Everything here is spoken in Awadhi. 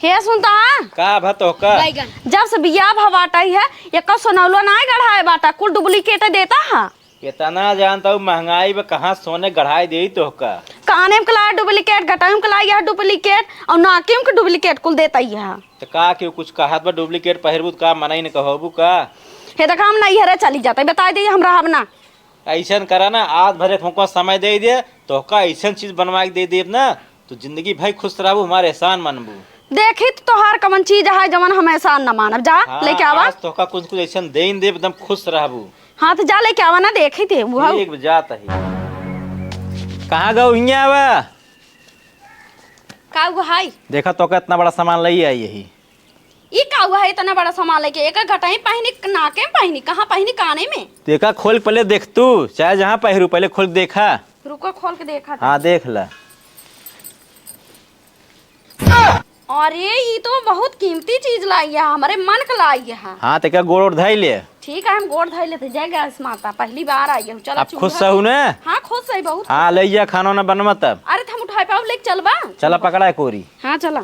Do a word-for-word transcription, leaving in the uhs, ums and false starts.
हे सुनता है? का भा तोहका? बैगन। जब से बियाह भा बाटा ही है, एको सोनौलो नाय गढ़ाए बाटा, कुल डुप्लीकेट देता है। केतना जानता हूँ महंगाई बा, कहाँ सोने गढ़ाए देई तोहका। काने में कलाई डुप्लीकेट, गटाई में कलाई यह डुप्लीकेट, और नाकी में के डुप्लीकेट कुल देता ही है। त का क्यों कुछ कहत बा, डुप्लीकेट पहिरबू त का मनई न कहबू का? हे देखा हम नहीं हरे चली जाता, बताई दे हम रहब ना। ऐसन करा ना, आज भरे फुकवा समय दे दे, तोहका ऐसन चीज बनवा के दे देब ना, तू जिंदगी भर खुश रहबू, हमार एहसान मनबू। देखी त तोहार कवन चीज है जवन हम एहसान न मानब। जा, हाँ, लेके आवा। आज तोहका कुछ कुछ ऐसन दे देब, एकदम खुश रहबू। हाँ, त जा लेके आवा ना, देखी थे वो। ठीक बा, जात ही। कहाँ गऊ, हियाँ आवा। का हुआ है? देखा तोहका इतना बड़ा सामान लई आई यही। ई का हुआ है इतना बड़ा सामान लेके? एक गटाई पहनी, नाके में पहनी, कहाँ पहनी? काने में। देखा खोल के पहले देख तू, चाहे जहाँ पहिरू पहले खोल के देखा। रुको खोल के देखा। हाँ देख ला। अरे ई तो बहुत कीमती चीज लाई है, हमारे मन के लाई है। हाँ तो का गोड़ ओड़ धई ले। ठीक है हम गोड़ धई लेते। जय गैस माता, पहली बार आई है। चला अब खुश चूल्हा रहू ने? हाँ खुश है बहुत। हाँ ले जा खाना वाना बनवा तब। अरे त हम उठाए पाओ लेके चलबा। चला पकड़ा है कोरी। हाँ चला।